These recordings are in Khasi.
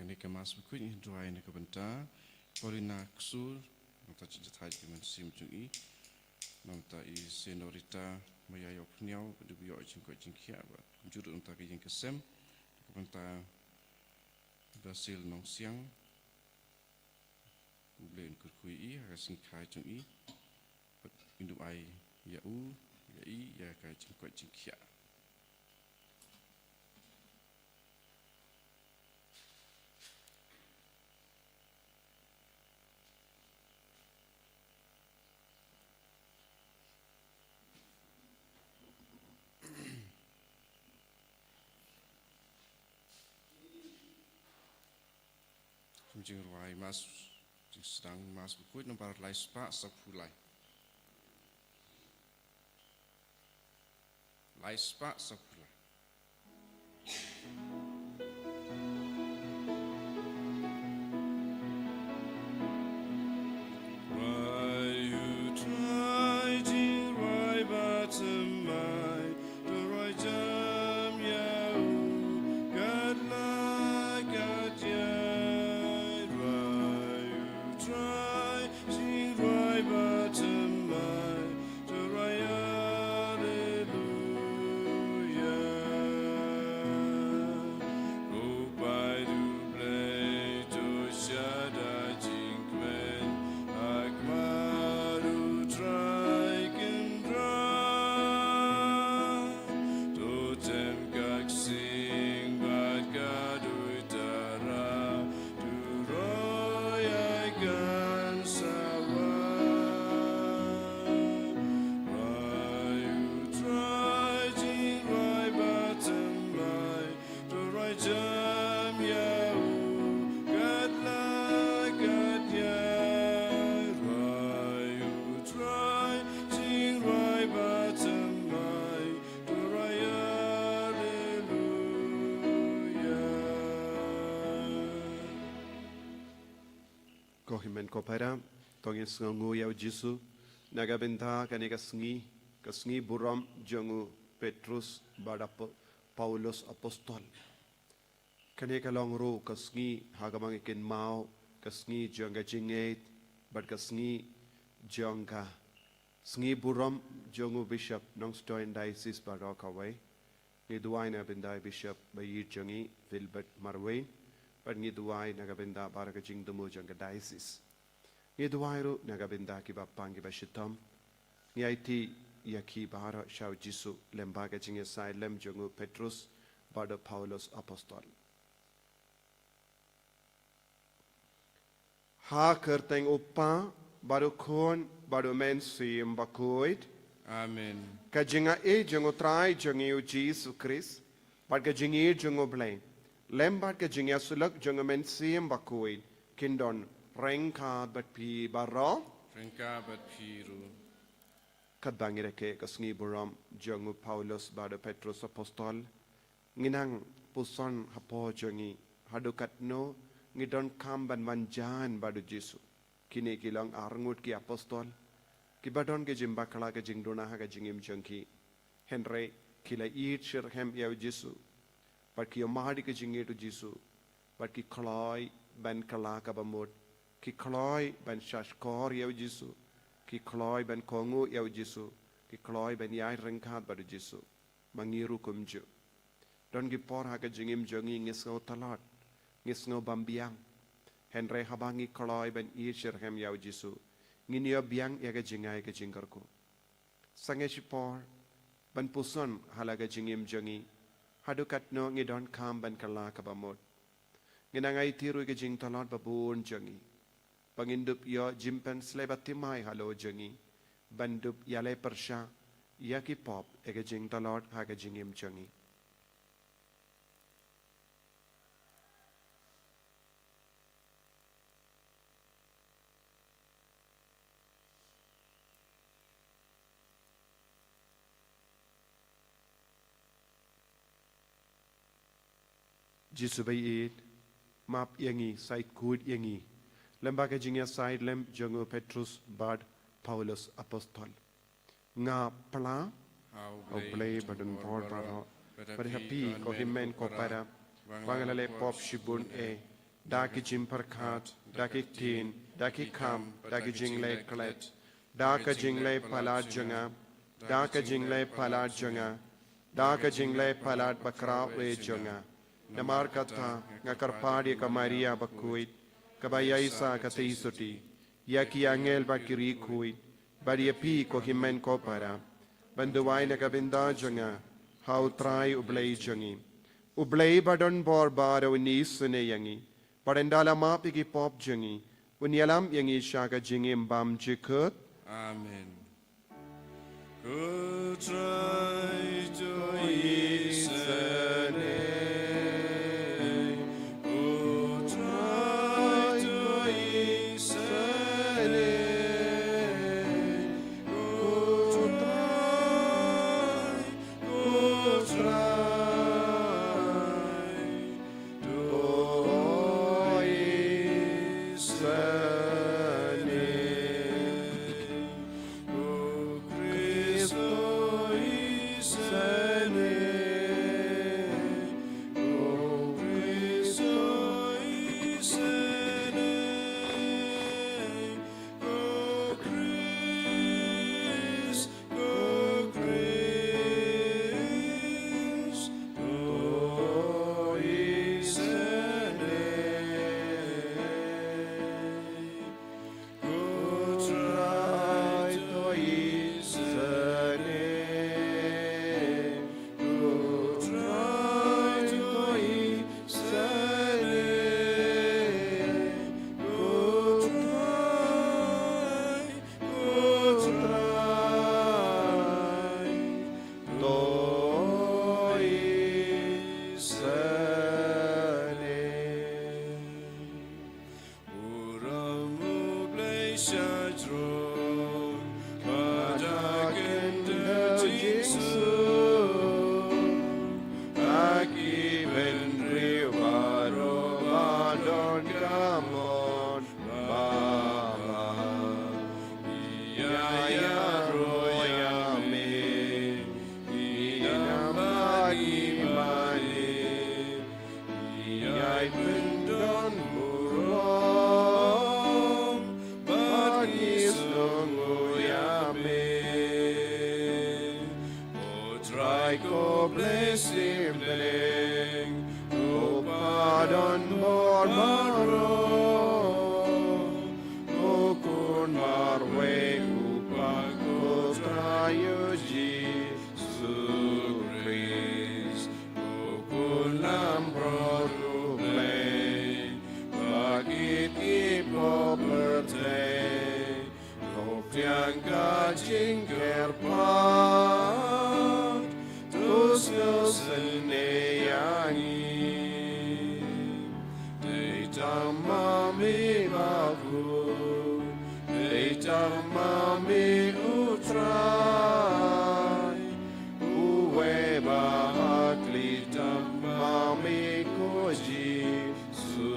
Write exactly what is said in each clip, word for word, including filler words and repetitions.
Kane ka Mass bakhuid ngi duwai na ka bynta Paulina Ksur, nangta jingjathait ki mynsiem jong i, nangta i Senorita Maya Ïawphniaw, ba dei u ïoh jingkoit jingkhiah, bad kumjuh ruh nangta ka ïing ka sem, na ka bynta Basil Nongsiang, U Blei un kyrkhu ïa i ha ka sngi kha jong i, bad un duwai ïa u, ïa i, ïa ka jingkoit jingkhiah. Jingrwai Mass, jingsdang Mass bakhuid nombar lai spah sawphew lai. Lai spah sawphew lai. Rwai U Trai, jingrwai bad thymmai, to rwai jem ïa u katba la katïai. Rwai U Trai, jingrwai bad thymmai, to rwai Alleluia. Ko Paid U Blei, to shada jingkmen ha khmat U Trai Kynrad. To tem ka ksing bad ka duitara, to roi ai kan sawa. Rwai U Trai, jingrwai bad thymmai, to rwai jem ïa u katba la katïai. Rwai U Trai, jingrwai bad thymmai, to rwai Alleluia. Ko hynmen ko para, to ngin sngewnguh ïa u Jisu na ka bynta kane ka sngi, ka sngi burom jong u Petrus bad u Paulus apostol. Kane ka long ruh ka sngi ha kaba ngi kynmaw ka sngi jong ka jingngeit bad ka sngi jong ka sngi burom jong u Bishop Nongstoiñ Diocese baroh kawei. Ngi duwai na ka bynta u Bishop ba ïeit jong ngi, Philbert Marwein, bad ngi duwai na ka bynta baroh ka jingthmu jong ka Diocese. Ngi duwai ruh na ka bynta kiba pang kiba shitom. Ngi aiti ïa ki baroh sha u Jisu lem bad ka jingïasaid lem jong u Petrus bad u Paulus apostol. Ha ka kyrteng u Kpa, bad u Khun, bad u Mynsiem Bakhuid. Amen. Ka jingaiei jong u Trai jong ngi u Jisu Khrist, bad ka jingïeit jong u Blei, lem bad ka jingïasyllok jong u Mynsiem Bakhuid, kin don ryngkat bad phi baroh. Ryngkat bad phi ruh. Katba ngi rakhe ka sngi burom jong u Paulus bad u Petrus apostol, ngi nang puson hapoh jong ngi haduh katno ngi donkam ban wan jaiñ bad u Jisu. Kine ki long arngut ki apostol kiba don ka jingbakla ka jingduna ha ka jingim jong ki. Hynrei ki la ïeit shitrhem ïa u Jisu, bad ki ïohmad ïa ka jingïeit u Jisu, bad ki kloi ban kylla kaba mut, ki kloi ban shahshkor ïa u Jisu, ki kloi ban kohnguh ïa u Jisu, ki kloi ban ïaid ryngkat bad u Jisu. Ma ngi ruh kumjuh. Don ki por ha ka jingim jong ngi ngi sngew tlot, ngi sngew bym biang. Hynrei haba ngi kloi ban ïeit shitrhem ïa u Jisu, ngin ïoh biang ïa ka jingai ka jingkyrkhu. Sangeh shipor ban puson ha la ka jingim jong ngi, haduh katno ngi donkam ban kylla kaba mut. Ngi nang aiti ruh ïa ka jingtlot ba bun jong ngi, ba ngin dup ïoh jingpynshlei ba thymmai halor jong ngi, ban dup ïaleh pyrshah ïa ki pop ïa ka jingtlot ha ka jingim jong ngi. Jisu ba ïeit, map ïa ngi, said khuid ïa ngi lem bad ka jingïasaid lem jong u Petrus bad Paulus apostol. Nga pla ha u Blei badonbor baroh, bad ha phi ko hynmen ko para, ba nga la leh pop shibun eh, da ki jingpyrkhat, da ki ktien, da ki kam, da ki jingleh klet, da ka jingleh palat jong nga, da ka jingleh palat jong nga, da ka jingleh palat bakhraw eh jong nga. Namar kata nga kyrpad ïa ka Maria bakhuid, kaba ïaishah katei suti, ïa ki angel bad ki riewkhuid, bad ïa phi ko hynmen ko para, ban duwai na ka bynta jong nga ha U Trai U Blei jong ngi. U Blei ba don bor baroh un isynei ïa ngi, bad un da la map ïa ki pop jong ngi, un ïalam ïa ngi sha ka jingim bymjukut. Amen. Ko Trai to isynei, ko Trai to isynei, ko Trai, ko Trai. Baba, ïa ïaroh ïa me, ïa nang ba ngi mane, ïa pyndon burom, ba ngi sngewnguh ïa me. Ko Trai ko Blei Sibling, ko ba don bor baroh, ko Khun marwei u Kpa ko Trai U Jisu Khrist, ko Khun langbrot U Blei, ba kit ki pop pyrthei, to pdiang ka jingkyrpad, to sngewsynei ïa ngi. Dei tang ma me bakhuid, dei tang ma me U Trai, uwei ba hakli tang ma me ko Jisu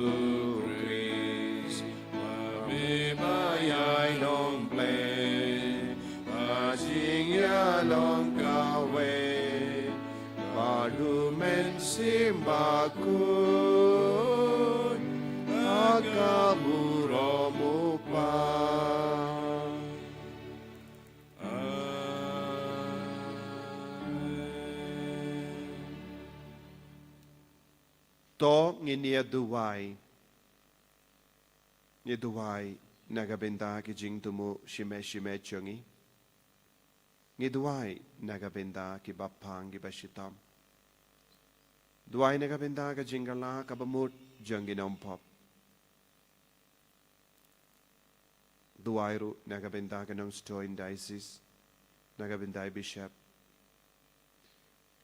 Khrist. Ma me ba ïai long Blei, ba jingïalong kawei, ba u Mynsiem Bakhuid, ha ka burom U Kpa. Amen. To ngin ïa duwai. Ngi duwai na ka bynta ki jingthmu shimet shimet jong ngi. Ngi duwai na ka bynta ki bapang ki bashitom. Duwai na ka bynta ka jingkylla kaba mut jong ki nongpop. Duwai ruh na ka bynta ka Nongstoiñ Diocese, na ka bynta i Bishop.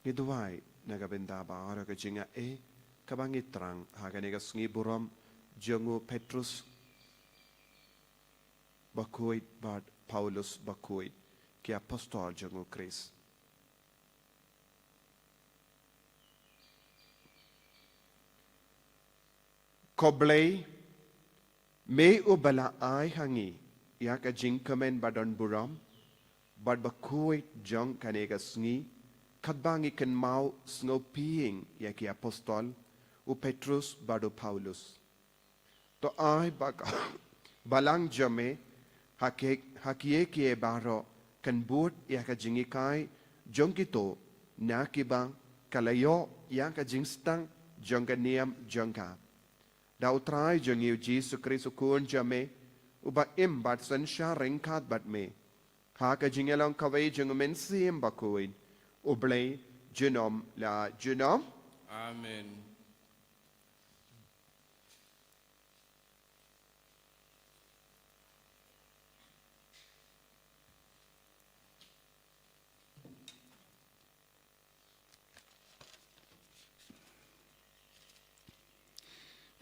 Ngi duwai na ka bynta baroh ka jingaiei kaba ngi thrang ha kane ka sngi burom jong u Petrus Bakhuid bad Paulus Bakhuid, ki apostol jong u Khrist. Ko Blei, me uba la ai ha ngi ïa ka jingkmen ba don burom bad bakhuid jong kane ka sngi, katba ngi kynmaw sngewbha ïa ki apostol, u Petrus bad u Paulus. To ai ba ka balang jong me ha ki, ha kiei kiei baroh kan bud ïa ka jinghikai jong kito na kiba ka la ïoh ïa ka jingstad jong ka niam jong ka. Da U Trai jong ngi U Jisu Khrist U Khun jong me, uba im bad synshar ryngkat bad me, ha ka jingïalong kawei jong U Mynsiem Bakhuid, U Blei junom la junom. Amen.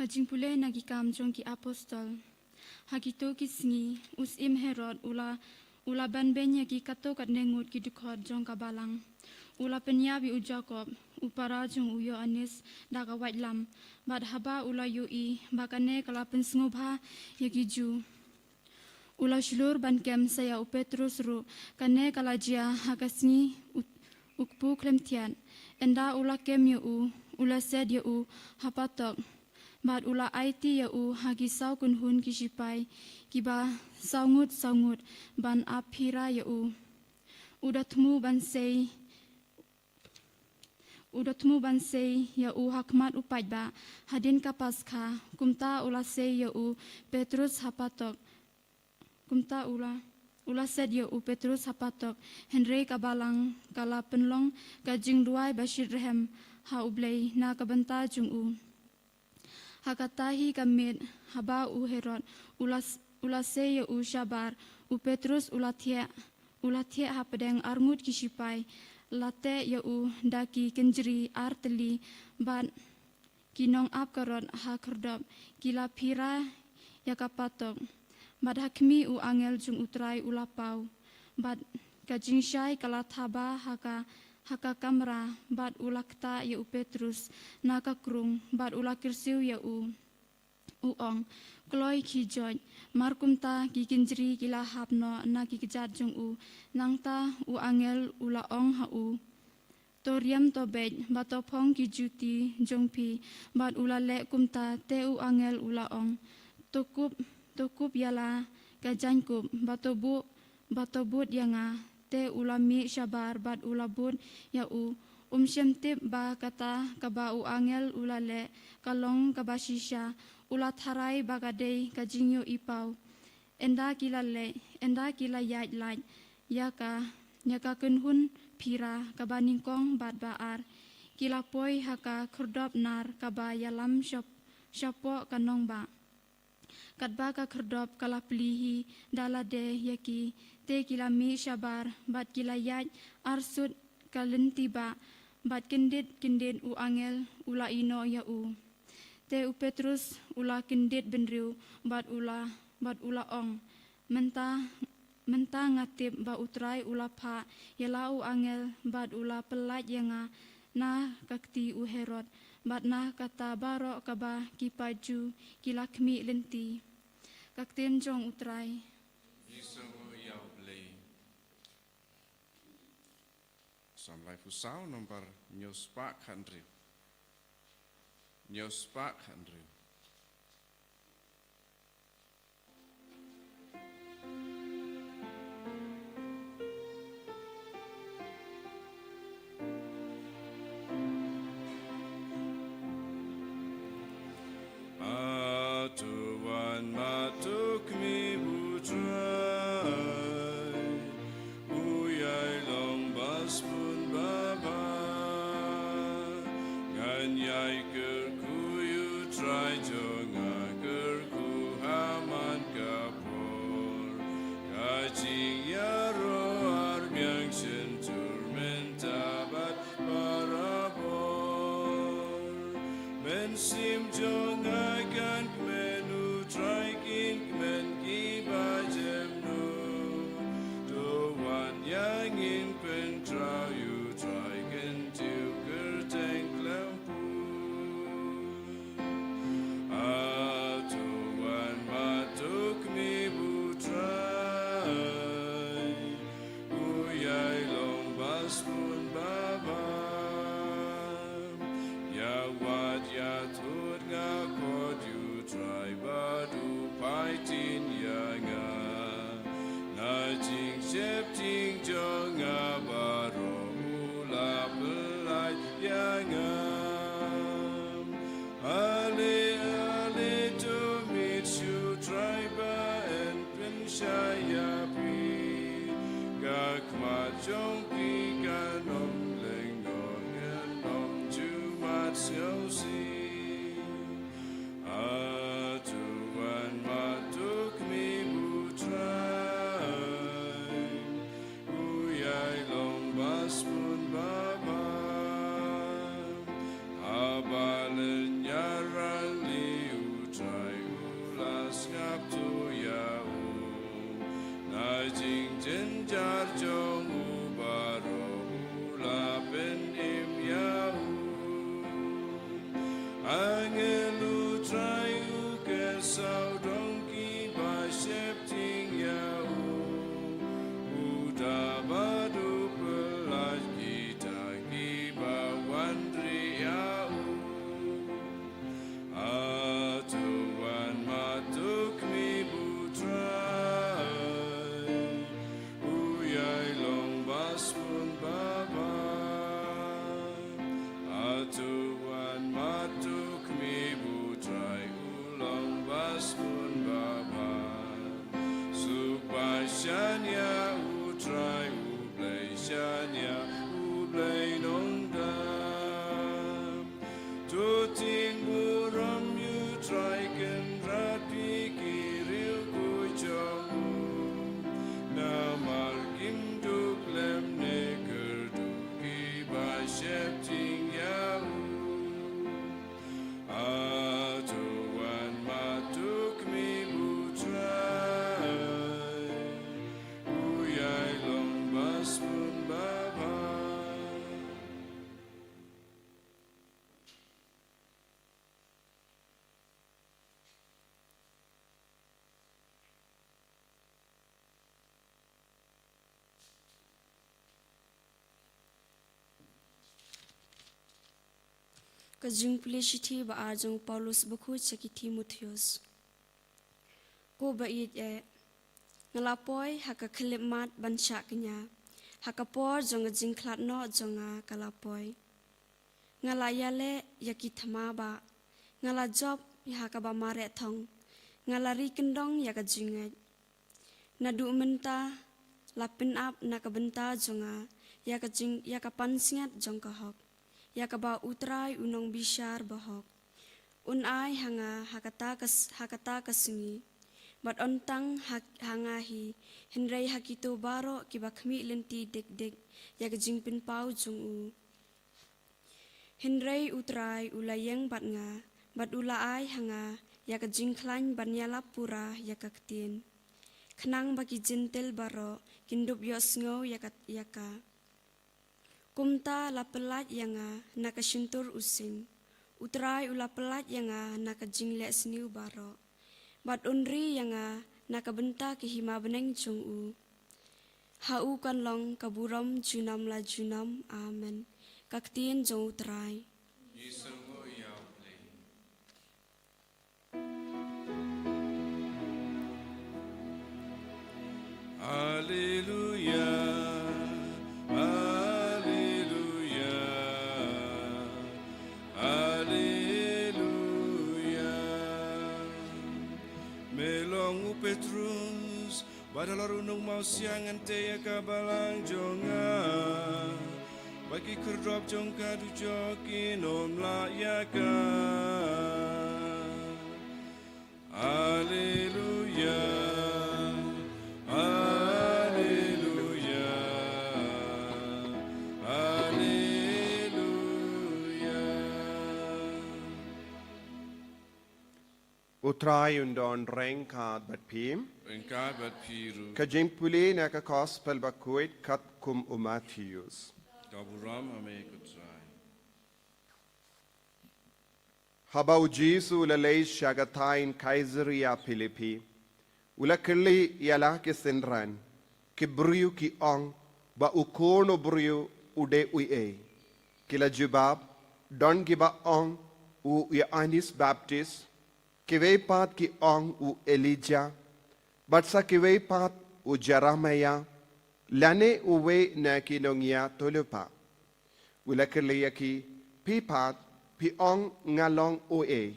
Ka jingpule na Ki Kam jong ki Apostol. Ha kito ki sngi, u Syiem Herod u la, u la banbeiñ ïa ki katto katne ngut ki dkhot jong ka balang. U la pynïap ïa u Jakob, u para jong u Ïoannis, da ka waitlam, bad haba u la ïohi ba kane ka la pynsngewbha ïa ki Jiw, u la shlur ban kem sa ïa u Petrus ruh. Kane ka la jia ha ka sngi u, u kpu khlem thiat. Ynda u la kem ïa u, u la set ïa u ha patok, bad u la aiti ïa u ha ki saw kynhun ki shipai kiba saw ngut saw ngut ban ap phira ïa u. U da thmu ban sei, u da thmu ban sei ïa u ha khmat u paidbah hadien ka Paskha. Kumta u la sei ïa u Petrus ha patok. Kumta u la, u la set ïa u Petrus ha patok, hynrei ka balang ka la pynlong ka jingduwai ba shitrhem ha U Blei na ka bynta jong u. Ha kata hi ka miet, haba u Herod u la s-, u la sei ïa u shabar, u Petrus u la thiah, u la thiah hapdeng arngut ki shipai, la teh ïa u da ki kynjri ar tylli, bad ki nongap karot ha khyrdop ki la phira ïa ka patok. Bad ha khmih, u angel jong U Trai u la paw, bad ka jingshai ka la thaba ha ka, ha ka kamra, bad u la ktah ïa u Petrus na ka krung, bad u la kyrsiew ïa u, u ong: Kloi khie joit. Mar kumta ki kynjri ki la hap noh na ki kjat jong u. Nangta u angel u la ong ha u: To riam, to beit, bad to phong ki juti jong phi. Bad u la leh kumta. Te u angel u la ong: To kup, to kup ïa la ka jaiñkup, bad to bu-, bad to bud ïa nga. Te u la mih shabar bad u la bud ïa u. Um shym tip ba kata kaba u angel u la leh ka long kaba shisha. U la tharai ba ka dei ka jingïohi paw. Ynda ki la leit, ynda ki la ïaid lait ïa ka, ïa ka kynhun phira kaba nyngkong bad ba ar, ki la poi ha ka khyrdop nar kaba ïalam shap-, shapoh ka nongbah. Katba ka khyrdop ka la plie hi da lade ïa ki, te ki la mih shabar bad ki la ïaid arsut ka lynti bah, bad kyndit kyndit u angel u la ïehnoh ïa u. Te u Petrus u la kyndit bynriew bad u la, bad u la ong: Mynta, mynta nga tip ba U Trai u la phah ïa la u angel bad u la pyllait ïa nga na ka kti u Herod, bad na kata baroh kaba ki paid Jiw ki la khmih lynti. Ka ktien jong U Trai. Ngin sa ïa U Blei. Salm laiphew saw, nombar hynñiew spah khathynriew. Hynñiew spah khathynriew. Hato wan, hato khmih U Trai, u ïai long ba sbun ba bha. Ngan ïai kyrkhu ïa U Trai Khmat jong ki kan ym lyngngoh, ngan ym ju mat sngewsih. Hato wan mat to khmih, U Trai, u ïai long ba sbun ba bha. Haba lynñiar rangli, U Trai u la sngap to ïa u. Na jingjynjar jong u baroh u la pynim ïa u. Angel U Trai u kyrshaw dong kiba sheptieng ïa u. U da bad u pyllait kita kiba wan rieh ïa u. Hato wan mat to khmih, U Trai, u ïai long ba sbun ba bha. Hato wan mat to khmih, U Trai, u long ba sbun ba bha. Suk ba shaniah, U Trai U Blei shaniah, U Blei nongda. To tieng burom ïa U Trai, kynrad phi ki riewkhuid jong u. Namar kim duh khlem ne kyrduh kiba sheptieng ïa u. Hato wan mat to khmih, U Trai, u ïai long ba sbun ba bha. Ka jingpule shithi ba ar jong u Paulus bakhuid sha ki Timotheus. Ko ba ïeit eh, nga la poi ha ka khyllipmat ban shah kñia, ha ka por jong ka jingkhlad noh jong nga ka la poi. Nga la ïaleh ïa ki thma bah, nga la jop ïa ha kaba mareh thong, nga la ri kyndong ïa ka jingngeit. Naduh mynta la pynap na ka bynta jong nga ïa ka jing, ïa ka pansngiat jong ka hok, ïa kaba U Trai u nongbishar bahok un ai ha nga ha kata ka s-, ha kata ka sngi. Bad ym tang ha, ha nga hi, hynrei ha kito baroh kiba khmih lynti dik dik ïa ka jingpynpaw jong u. Hynrei U Trai u la ïeng bad nga, bad u la ai ha nga ïa ka jingkhlaiñ ban ïalap pura ïa ka ktien, khnang ba ki Jentil baroh kin dup ïohsngew ïa ka, ïa ka. Kumta la pyllait ïa nga na ka shyntur u sing. U Trai u la pyllait ïa nga na ka jingleh sniew baroh, bad un ri ïa nga na ka bynta ka hima bneng jong u. Ha u kan long ka burom junom la junom. Amen. Ka ktien jong U Trai. Ngi sngewbha ïa U Blei. Alleluia, alleluia, alleluia. Me long u Petrus, bad halor u nongmawsiang ngan tei ïa ka balang jong nga, bad ki khyrdop jong ka dujok kin ym lah ïa ka. Alleluia, alleluia, alleluia. U Trai un don ryngkat bad phi. Ryngkat bad phi ruh. Ka jingpule na ka Gospel bakhuid katkum u Mathaios. Ka burom ha me ko Trai. Haba U Jisu u la leit sha ka thaiñ Kaisaria Philippi, u la kylli ïa la ki synran, ki briew ki ong ba u Khun u briew u dei uei. Ki la jubab, don kiba ong u Ïoannis Baptist, kiwei pat ki ong u Elijah, bad sa kiwei pat u Jeremiah, lane uwei na ki nongïathuhlypa. U la kylli ïa ki, phi pat, phi ong nga long uei?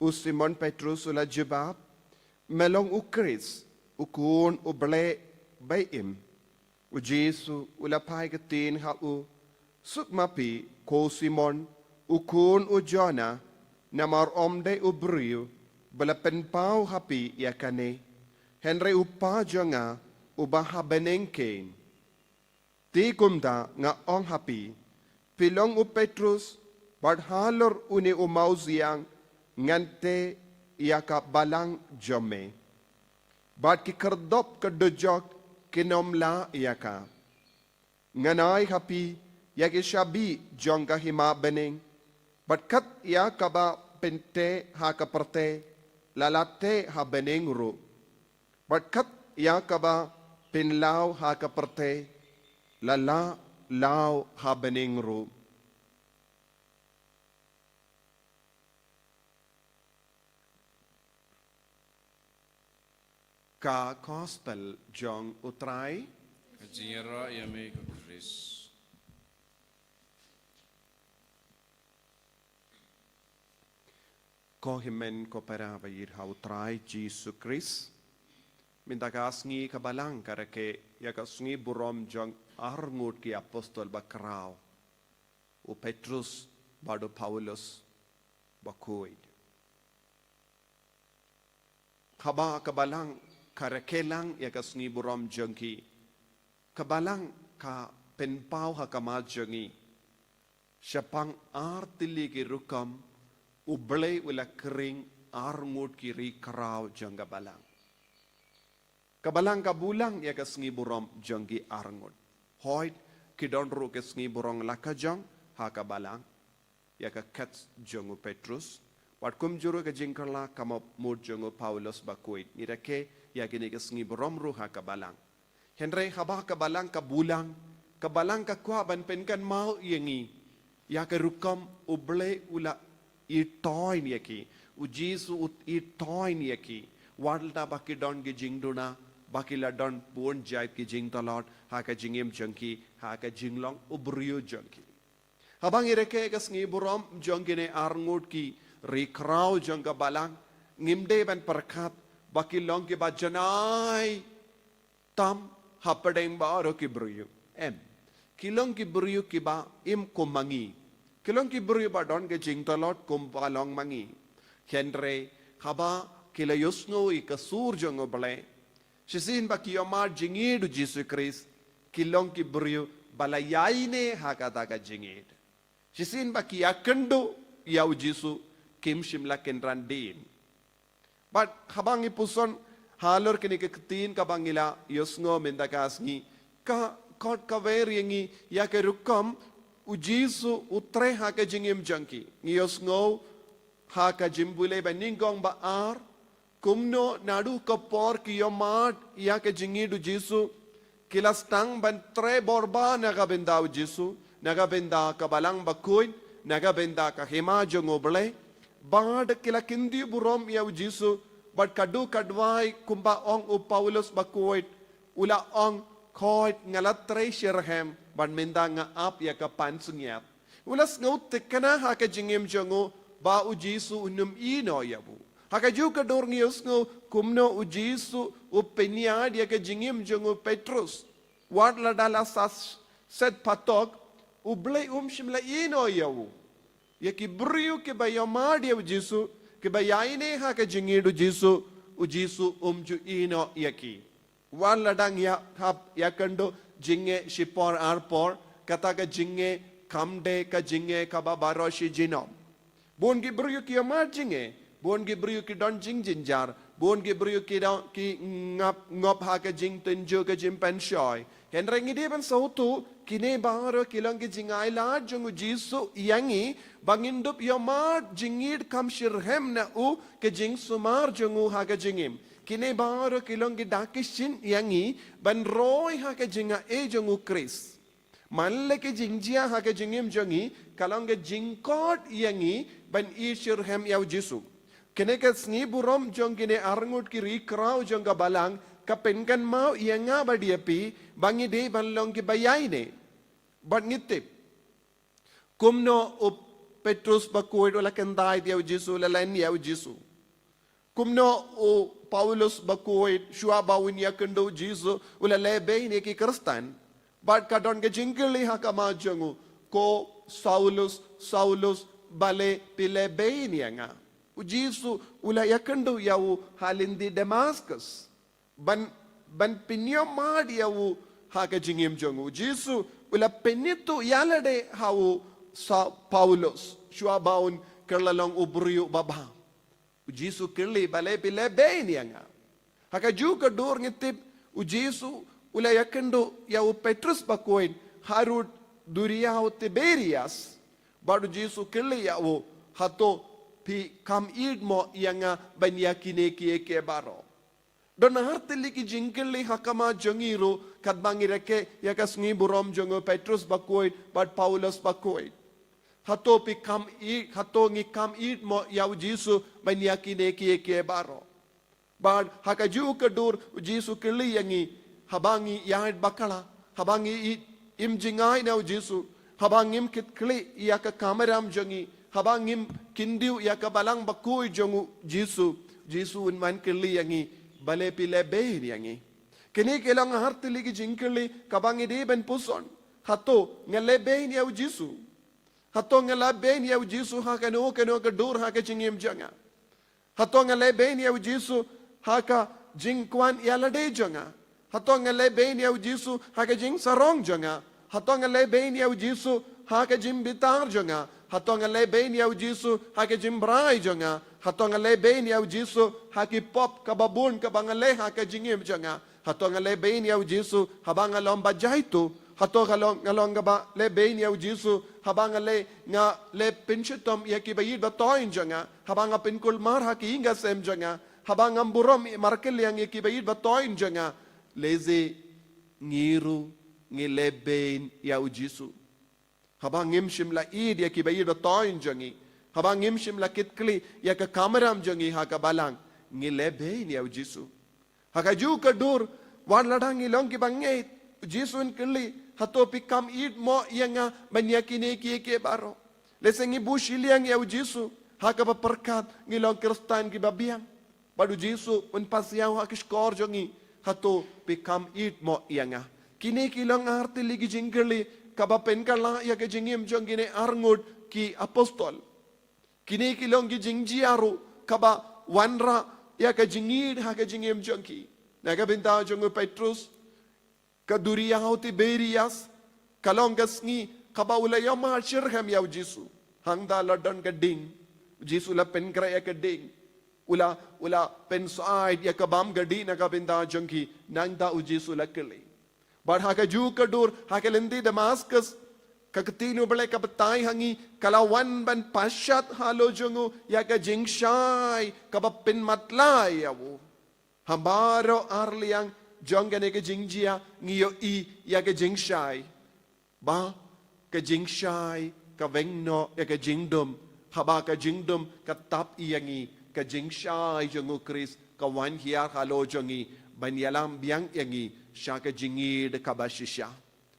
U Simon Petrus u la jubab, me long u Khrist, u Khun u Blei ba im. U Jisu u la phai ktien ha u, Suk ma phi, ko Simon, u khun u Jona, namar ym dei u briew ba la pynpaw ha phi ïa kane, hynrei u Pa jong nga uba ha bneng kein. Te kumta nga ong ha phi, phi long u Petrus, bad halor une u mawsiang ngan teh ïa ka balang jong me, bad ki khyrdop ka dujok kin ym lah ïa ka. Ngan ai ha phi ïa ki shabi jong ka hima bneng, bad kat ïa kaba phin teh ha ka pyrthei la la teh ha bneng ruh, bad kat ïa kaba phin law ha ka pyrthei la la law ha bneng ruh. Ka Gospel jong U Trai. Ka jingïarap ïa me ko Khrist. Ko hynmen ko para ba ïeit ha U Trai Jisu Khrist. Mynta ka sngi ka Balang ka rakhe ïa ka sngi burom jong arngut ki apostol bakhraw, u Petrus bad u Paulus bakhuid. Haba ka Balang ka rakhe lang ïa ka sngi burom jong ki, ka Balang ka pynpaw ha khmat jong ngi, shaphang ar tylli ki rukom U Blei u la khring arngut ki ri khraw jong ka Balang. Ka Balang ka bulang ïa ka sngi burom jong ki arngut. Hooid, ki don ruh ka sngi burom la ka jong ha ka Balang ïa ka khet jong u Petrus, bad kumjuh ruh ka jingkylla ka mut jong u Paulus bakhuid. Ngi rakhe ïa kine ki sngi burom ruh ha ka Balang. Hynrei haba ka Balang ka bulang, ka Balang ka kwah ban pynkynmaw ïa ngi ïa ka rukom U Blei u la ïeit ïa ki, U Jisu u ïeit ïa ki, wat la ba ki don ki jingduna, ba ki la don bun jait ki jingtlot ha ka jingim jong ki, ha ka jinglong u briew jong ki. Haba ngi rakhe ka sngi burom jong kine arngut ki ri khraw jong ka Balang, ngim dei ban pyrkhat ba ki long kiba janai tam hapdeng baroh ki briew. Em, ki long ki briew kiba im kum ma ngi. Ki long ki briew ba don ka jingtlot kumba long ma ngi. Hynrei haba ki la ïohsngew ïa ka sur jong U Blei, shisien ba ki ïohmad jingïeit U Jisu Khrist, ki long ki briew ba la ïaineh ha kata ka jingïeit. Shisien ba ki ïakynduh ïa U Jisu, kim shym la kynran dien. Bad haba ngi puson halor kine ki ktien kaba ngi la ïohsngew mynta ka sngi, ka khot kawei ïa ngi ïa ka rukom U Jisu u trei ha ka jingim jong ki. Ngi ïohsngew ha ka Jingpule banyngkong ba ar, kumno naduh ka por ki ïohmad ïa ka jingïeit U Jisu, ki la sdang ban trei bor bha na ka bynta U Jisu, na ka bynta ka Balang bakhuid, na ka bynta ka hima jong U Blei. Bad ki la kyntiew burom ïa U Jisu, bad kaduh kaduwai kumba ong u Paulus bakhuid, u la ong, Hooid, nga la trei shitrhem, bad mynta nga ap ïa ka pansngiat. U la sngew thikna ha ka jingim jong u ba U Jisu un ym ïehnoh ïa u. Ha kajuh ka dur ngi ïohsngew kumno U Jisu u pynïaid ïa ka jingim jong u Petrus. Wat lada la sah set phatok, U Blei um shym la ïehnoh ïa u. Ïa ki briew kiba ïohmad ïa U Jisu, kiba ïaineh ha ka jingïeit U Jisu, U Jisu um ju ïehnoh ïa ki. Wat la dang ïa hap ïakynduh jingeh shipor arpor, kata ka jingeh kam dei ka jingeh kaba baroh shi junom. Bun ki briew ki ïohmad jingeh, bun ki briew ki don jingjynjar, bun ki briew ki don ki ngap ngop ha ka jingtynjuh ka jingpynshoi. Hynrei ngi dei ban sngewthuh, kine baroh ki long ki jingailad jong U Jisu ïa ngi, ba ngin dup ïohmad jingïeit kam shitrhem na u, ka jingsumar jong u ha ka jingim. Kine baroh ki long ki dak ki shin ïa ngi ban roi ha ka jingai jong u Khrist. Man la ka jingjia ha ka jingim jong ngi, ka long ka jingkhot ïa ngi ban ïeit shitrhem ïa U Jisu. Kane ka sngi burom jong kine arngut ki ri khraw jong ka Balang, ka pynkynmaw ïa nga bad ïa phi, ba ngi dei ban long kiba ïaineh. Bad ngi tip kumno u Petrus bakhuid u la kyntait ïa U Jisu, u la len ïa U Jisu. Kumno u Paulus bakhuid, shuwa ba un ïakynduh Jisu, u la lehbeiñ ïa ki Khristan. Bad ka don ka jingkylli ha khmat jong u, ko Saulus, Saulus, balei phi lehbeiñ ïa nga? U Jisu u la ïakynduh ïa u ha lynti Damaskus. Ban, ban pynïohmad ïa u ha ka jingim jong u. U Jisu u la pynithuh ïalade ha u Sa-, Paulus, shuwa ba un kylla long u briew uba bha. U Jisu kylli, balei phi lehbeiñ ïa nga? Ha kajuh ka dur ngi tip, u Jisu u la ïakynduh ïa u Petrus bakhuid harud duriaw Tiberias. Bad u Jisu kylli ïa u, hato phi kham ïeit mo ïa nga ban ïa kine kiei kiei baroh? Don ar tylli ki jingkylli ha khmat jong ngi ruh, katba ngi rakhe ïa ka sngi burom jong u Petrus bakhuid bad Paulus bakhuid. Hato phi kham ïeit, hato ngi kham ïeit mo ïa u Jisu ban ïa kine kiei kiei baroh? Bad ha kajuh ka dur u Jisu kylli ïa ngi, haba ngi ïaid bakla, haba ngi im jngai na u Jisu, haba ngim kit khlieh ïa ka kamram jong ngi, haba ngim kyndit ïa ka balang bakhuid jong u Jisu, Jisu un wan kylli ïa ngi, balei phi lehbeiñ ïa ngi? Kine ki long ar tylli ki jingkylli kaba ngi dei ban puson. Hato nga lehbeiñ ïa u Jisu? Hato nga lehbeiñ ïa u Jisu ha kano kano ka dur ha ka jingim jong nga? Hato nga lehbeiñ ïa u Jisu ha ka jingkwah ïalade jong nga? Hato nga lehbeiñ ïa u Jisu ha ka jingsarong jong nga? Hato nga lehbeiñ ïa u Jisu ha ka jingbitar jong nga? Hato nga lehbeiñ ïa u Jisu ha ka jingbrai jong nga? Hato nga lehbeiñ ïa u Jisu ha ki pop kaba bun kaba nga leh ha ka jingim jong nga? Hato nga lehbeiñ ïa u Jisu haba nga long ba jaituh? Hato nga long, nga long kaba lehbeiñ ïa u Jisu haba nga leh, nga leh pynshitom ïa kiba ïeit ba toiñ jong nga, haba nga pynkulmar ha ki ïing ki sem jong nga, haba ngam burom markylliang ïa kiba ïeit ba toiñ jong nga? Lehse ngi ruh ngi lehbeiñ ïa u Jisu. Haba ngim shym la ïeit ïa kiba ïeit ba toiñ jong ngi, haba ngim shym la kit khlieh ïa ka kamram jong ngi ha ka balang, ngi lehbeiñ ïa u Jisu. Ha kajuh ka dur, wat lada ngi long kiba ngeit, u Jisu un kylli, hato phi kham ïeit mo ïa nga ban ïa kine kiei kiei baroh? Lehse ngi buh shiliang ïa u Jisu ha kaba pyrkhat ngi long Khristan kiba biang. Bad u Jisu un pasiaw ha ki shkor jong ngi, hato phi kham ïeit mo ïa nga? Kine ki long ar tylli ki jingkylli kaba pynkylla ïa ka jingim jong kine arngut ki apostol. Kine ki long ki jingjia ruh kaba wanrah ïa ka jingïeit ha ka jingim jong ki. Na ka bynta jong u Petrus, ka duriaw Tiberias ka long ka sngi kaba u la ïohmad shitrhem ïa u Jisu. Hangta la don ka ding, u Jisu u la pynkhreh ïa ka ding. U la, u la pynsaid ïa ka bam ka dih na ka bynta jong ki, nangta u Jisu u la kylli. Bad ha kajuh ka dur, ha ka lynti Damaskus, ka ktien U Blei ka batai ha ngi, ka la wan ban pashat halor jong u ïa ka jingshai kaba pynmatlah ïa u. Ha baroh ar liang jong kane ka jingjia ngi ïohi ïa ka jingshai. Ba ka jingshai ka weng noh ïa ka jingdum, haba ka jingdum ka tap ïa ngi, ka jingshai jong u Khrist ka wan hiar halor jong ngi ban ïalam biang ïa ngi sha ka jingïeit kaba shisha.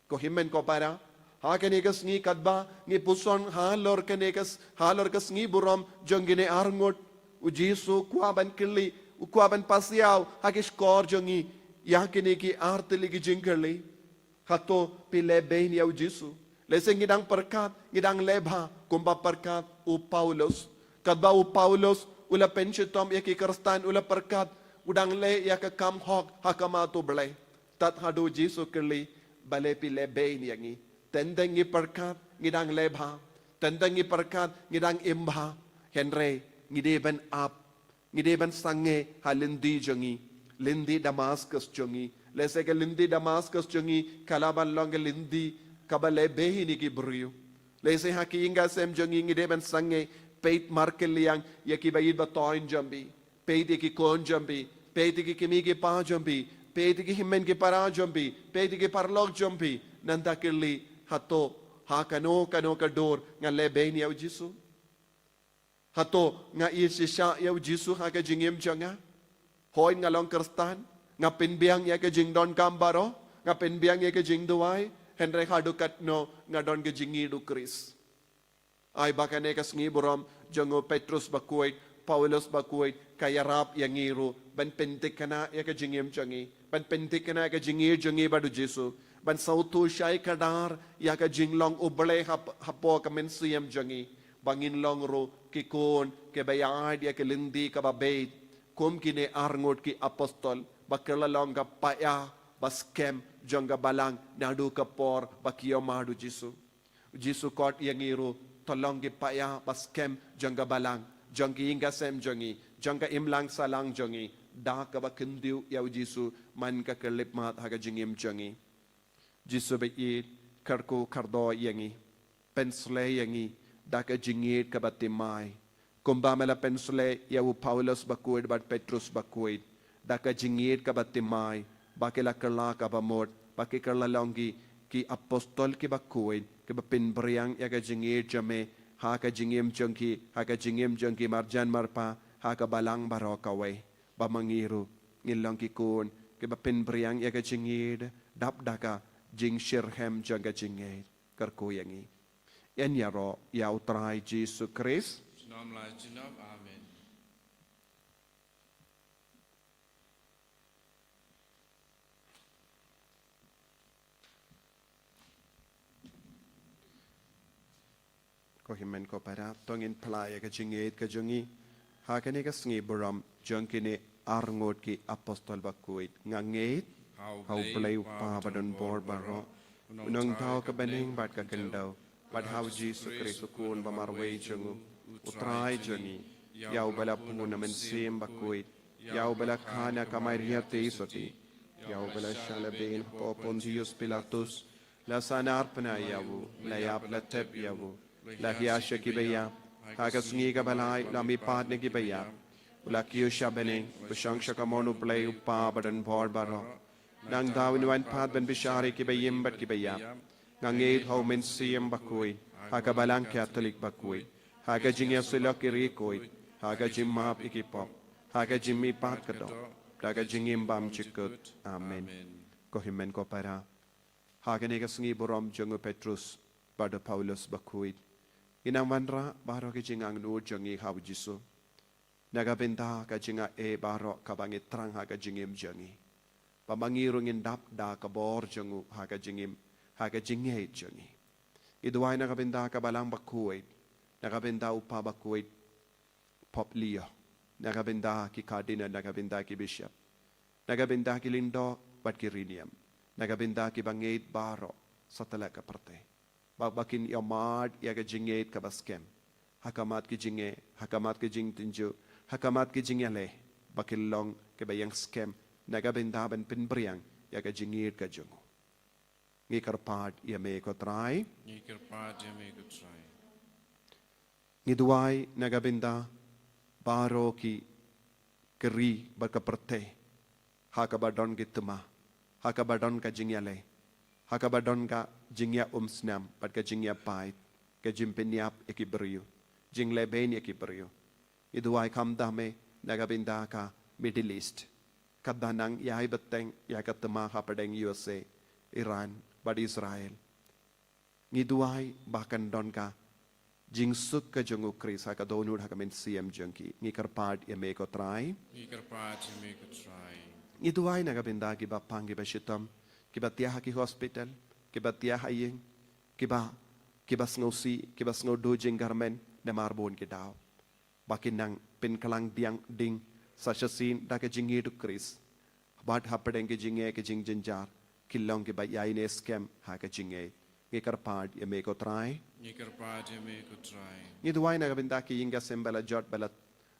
Ko hynmen ko para, ha kane ka sngi katba ngi puson halor kane ka s-, halor ka sngi burom jong kine arngut, u Jisu u kwah ban kylli, u kwah ban pasiaw ha ki shkor jong ngi ïa kine ki ar tylli ki jingkylli. Hato phi lehbeiñ ïa u Jisu? Lehse ngi dang pyrkhat, ngi dang lehbha kumba pyrkhat u Paulus. Katba u Paulus u la pynshitom ïa ki Khristan, u la pyrkhat u dang leh ïa ka kam hok ha khmat U Blei. Tad haduh u Jisu u kylli, balei phi lehbeiñ ïa ngi? Teng teng ngi pyrkhat ngi dang lehbha, teng teng ngi pyrkhat ngi dang im bha, hynrei ngi dei ban ap, ngi dei ban sangeh ha lynti jong ngi, lynti Damaskus jong ngi. Lehse ka lynti Damaskus jong ngi ka lah ban long ka lynti kaba lehbeiñ ïa ki briew. Lehse ha ki ïing ki sem jong ngi ngi dei ban sangeh, peit markylliang ïa kiba ïeit ba toiñ jong phi, peit ïa ki khun jong phi, peit ïa ki kmie ki kpa jong phi, peit ïa ki hynmen ki para jong phi, peit ïa ki paralok jong phi. Nangta kylli, hato ha kano kano ka dur nga lehbeiñ ïa u Jisu? Hato nga ïeit shisha ïa u Jisu ha ka jingim jong nga? Hooid nga long Khristan, nga pynbiang ïa ka jingdonkam baroh, nga pynbiang ïa ka jingduwai, hynrei haduh katno nga don ka jingïeit u Khrist? Ai ba kane ka sngi burom jong u Petrus bakhuid, Paulus bakhuid, ka ïarap ïa ngi ruh ban pynthikna ïa ka jingim jong ngi, ban pynthikna ïa ka jingïeit jong ngi bad U Jisu, ban sngewthuh shai kdar ïa ka jinglong U Blei hap-, hapoh ka mynsiem jong ngi, ba ngin long ruh ki khun kiba ïaid ïa ka lynti kaba beit, kum kine arngut ki apostol, ba kylla long ka paia ba skhem jong ka balang naduh ka por ba ki ïohmad U Jisu. U Jisu khot ïa ngi ruh, to long ki paia ba skhem jong ka balang, jong ki ïing ki sem jong ngi, jong ka imlang sahlang jong ngi, da kaba kyntiew ïa U Jisu man ka khyllipmat ha ka jingim jong ngi. Jisu ba ïeit, kyrkhu kyrdoh ïa ngi, pynshlei ïa ngi da ka jingïeit kaba thymmai, kumba me la pynshlei ïa u Paulus bakhuid bad Petrus bakhuid da ka jingïeit kaba thymmai, ba ki la kylla kaba mut, ba ki kylla long ki, ki apostol kiba khuid, kiba pynphriang ïa ka jingïeit jong me ha ka jingim jong ki, ha ka jingim jong ki marjan marpa, ha ka balang baroh kawei. Ba ma ngi ruh ngin long ki khun kiba pynphriang ïa ka jingïeit, dap da ka jingshitrhem jong ka jingngeit. Kyrkhu ïa ngi. Yn ïaroh ïa U Trai Jisu Khrist. Junom la junom. Amen. Ko hynmen ko para, to ngin phla ïa ka jingïeit ka jong ngi ha kane ka sngi burom jong kine arngut ki apostol bakhuid. Nga ngeit ha U Blei U Kpa badonbor baroh, U Nongthaw ka bneng bad ka khyndew, bad ha U Jisu Khrist U Khun ba marwei jong U, U Trai jong ngi, ïa uba la pun na Mynsiem Bakhuid, ïa uba la kha na ka Maria Theisotti, ïa uba la shah lehbeiñ hapoh Pontius Pilatus, la sahnarphna ïa u, la ïap, la thep ïa u, la hiar sha kiba ïap, ha ka sngi kaba lai la mihpat na kiba ïap, u la kiew sha bneng, u shong sha kamon U Blei U Kpa badonbor baroh. Nangta un wan pat ban bishar ïa kiba im bad kiba ïap. Nga ngeit ha U Mynsiem Bakhuid, ha ka Balang Katholik bakhuid, ha ka jingïasyllok ki riewkhuid, ha ka jingmap ïa ki pop, ha ka jingmihpat ka doh, da ka jingim bymjukut. Amen. Ko hynmen ko para, ha kane ka sngi burom jong u Petrus bad u Paulus bakhuid, ngin ym wanrah baroh ki jingangnud jong ngi ha U Jisu, na ka bynta ka jingaiei baroh kaba ngi thrang ha ka jingim jong ngi, ba ma ngi ruh ngin dap da ka bor jong u ha ka jingim, ha ka jingngeit jong ngi. Ngi duwai na ka bynta ka Balang bakhuid, na ka bynta u Kpa bakhuid Pope Leo, na ka bynta ki Cardinal, na ka bynta ki Bishop, na ka bynta ki Lyngdoh bad ki Riewniam, na ka bynta ki bangeit baroh satlak ka pyrthei, ba, ba kin ïohmad ïa ka jingngeit kaba skhem ha khmat ki jingeh, ha khmat ki jingtynjuh, ha khmat ki jingïaleh, ba kin long kiba ïeng skhem na ka bynta ban pynphriang ïa ka jingngeit ka jong u. Ngi kyrpad ïa me ko Trai. Ngi kyrpad ïa me ko Trai. Ngi duwai na ka bynta baroh ki, ki ri bad ka pyrthei ha kaba don ki thma, ha kaba don ka jingïaleh, ha kaba don ka jingïaumsnam bad ka jingïapait, ka jingpynïap ïa ki briew, jinglehbeiñ ïa ki briew. Ngi duwai khamtam eh na ka bynta ka Middle East, kaba dang ïai bteng ïa ka thma hapdeng U S A, Iran bad Israel. Ngi duwai ba kan don ka jingsuk ka jong u Khrist ha ka dohnud ha ka mynsiem jong ki. Ngi kyrpad ïa me ko Trai. Ngi kyrpad ïa me ko Trai. Ngi duwai na ka bynta kiba pang kiba shitom, kiba thiah ha ki hospital, kiba thiah ha ïing, kiba, kiba sngewsih, kiba sngewduh jingkyrmen namar bun ki daw, ba kin nang pynkhlaiñ biang ding sa shisien da ka jingngeit u Khrist, bad hapdeng ki jingeh ki jingjynjar, kin long kiba ïaineh skhem ha ka jingngeit. Ngi kyrpad ïa me ko Trai. Ngi kyrpad ïa me ko Trai. Ngi duwai na ka bynta ki ïing ki sem ba la jot, ba la,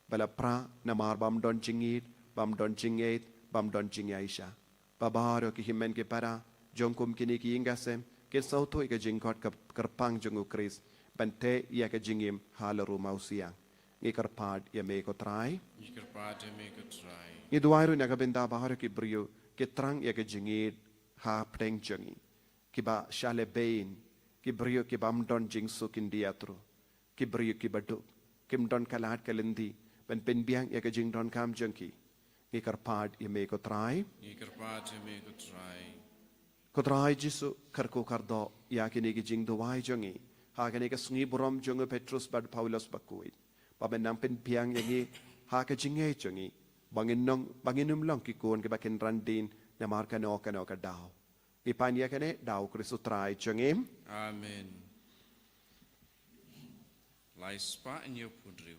ba la pra namar bym don jingngeit, bym don jingngeit, bym don jingïaishah. Ba baroh ki hynmen ki para jong kum kine ki ïing ki sem kin sngewthuh ïa ka jingkhot ka kyrpang jong u Khrist ban teh ïa ka jingim ha la rum u siang. Ngi kyrpad ïa me ko Trai. Ngi kyrpad ïa me ko Trai. Ngi duwai ruh na ka bynta baroh ki briew ki thrang ïa ka jingngeit hapdeng jong ngi, kiba shah lehbeiñ, ki briew kibym don jingsuk khyndiat ruh, ki briew kiba duk, kim don ka lad ka lynti ban pynbiang ïa ka jingdonkam jong ki. Ngi kyrpad ïa me ko Trai. Ngi kyrpad ïa me ko Trai. Ko Trai Jisu, kyrkhu kyrdoh ïa kine ki jingduwai jong ngi ha kane ka sngi burom jong u Petrus bad Paulus bakhuid, ba men nang pynbiang ïa ngi ha ka jingngeit jong ngi, Ba ngin nong, ba ngin ym long ki khun kiba kynran dien namar kano kano ka daw. Ngi pan ïa kane da U Khrist U Trai jong ngi. Amen. Lai spah hynñiew phew hynriew.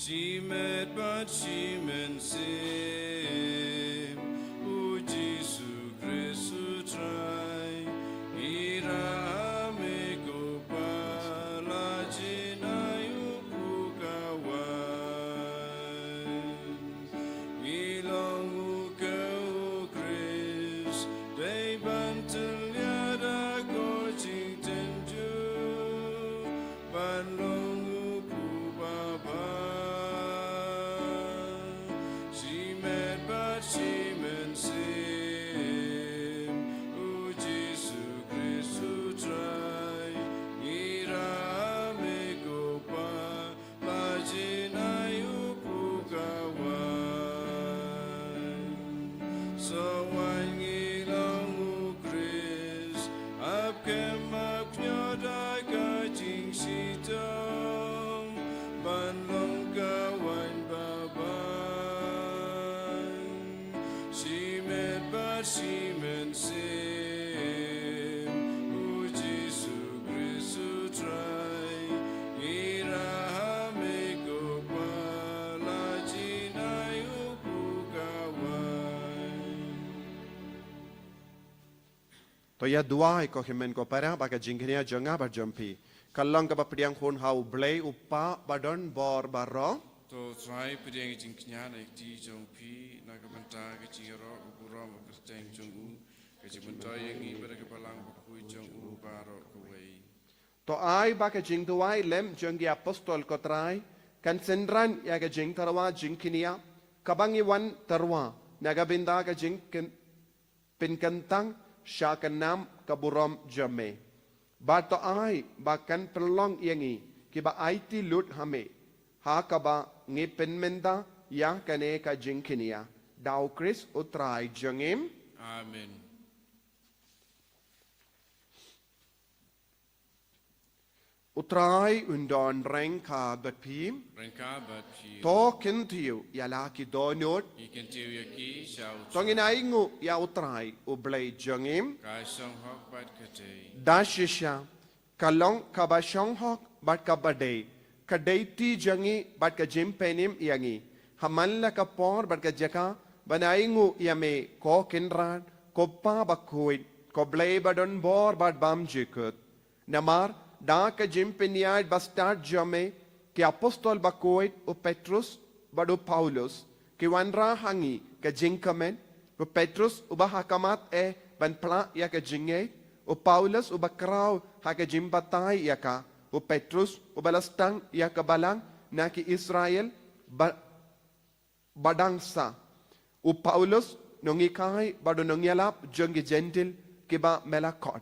Shimet bad shimensem, U Jisu Khrist U Trai, ngi ïarap ïa me ko Pa, la jin ai u pukawai. Ngi long u ka U Khrist, dei ban tyllia da ko jingtynjuh, ban long u phew ba bha. Shimet bad shimensem, U Jisu Khrist U Trai, ngi ïarap ïa me ko Pa, la jin ai u pukawai. Sa wan ngi long U Khrist, ap kem ap ñiot da ka jingshitom, ban long ka waiñ ba bha. Shimet bad shimensem, U Jisu Khrist U Trai, ngi ïarap ïa me ko Pa, la jin ai u pukawai. To ïa duwai ko hynmen ko para ba ka jingkñia jong nga bad jong phi kan long kaba pdiang hun ha U Blei U Kpa ba don bor baroh. To Trai, pdiang ka jingkñia na ka kti jong phi, na ka bynta ka jingïaroh ka burom bad kyrteng jong U, ka jingmyntoi ïa ngi bad ka Balang Bakhuid jong U baroh kawei. To ai ba ka jingduwai lem jong ki apostol ko Trai kan synran ïa ka jingtyrwa jingkñia kaba ngi wan tyrwa na ka bynta ka jingkyn pynkyntang sha ka nam ka burom jong me. Bad to ai ba kan pynlong ïa ngi kiba aiti lut ha me, ha kaba ngi pynmynta ïa kane ka jingkñia, da U Khrist U Trai jong ngi. Amen. U Trai un don ryngkat bad phi. Ryngkat bad phi. To kyntiew ïa la ki dohnud. Ngi kyntiew ïa ki sha U Trai. To ngin ainguh ïa U Trai U Blei jong ngi. Ka shong hok bad ka dei. Da shisha ka long kaba shong hok bad kaba dei, ka dei kti jong ngi bad ka jingpynim ïa ngi ha man la ka por bad ka jaka ban ainguh ïa me ko Kynrad, ko Pa Bakhuid, ko Blei ba don bor bad bymjukut. Namar da ka jingpynïaid bastad jong me, ki apostol bakhuid u Petrus bad u Paulus ki wanrah ha ngi ka jingkmen. U Petrus uba ha khmat eh ban phla ïa ka jingngeit, u Paulus uba khraw ha ka jingbatai ïa ka, u Petrus uba la sdang ïa ka Balang na ki Israel ba ba dang sah. U Paulus nonghikai bad u nongïalap jong ki Jentil kiba me la khot.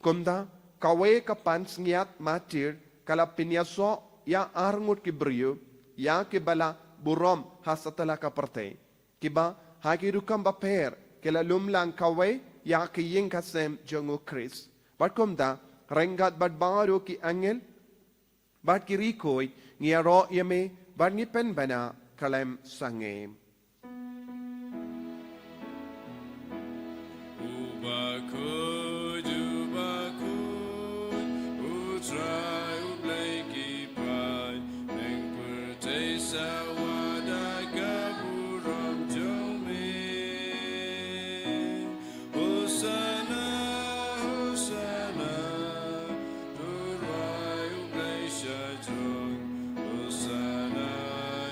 Kumta kawei ka pansngiat martir ka la pynïasoh ïa arngut ki briew ïa kiba la burom ha satlak ka pyrthei, kiba ha ki rukom bapher ki la lum lang kawei ïa ka ïing ka sem jong U Khrist. Bad kumta ryngkat bad baroh ki angel bad ki riewkhuid ngi ïaroh ïa me bad ngi pynbna khlem sangeh. U bakhuid, u bakhuid, u Trai U Blei ki paid, neng pyrthei sawa da ka burom jong me. Hosana, Hosana, to rwai U Blei sha jrong. Hosana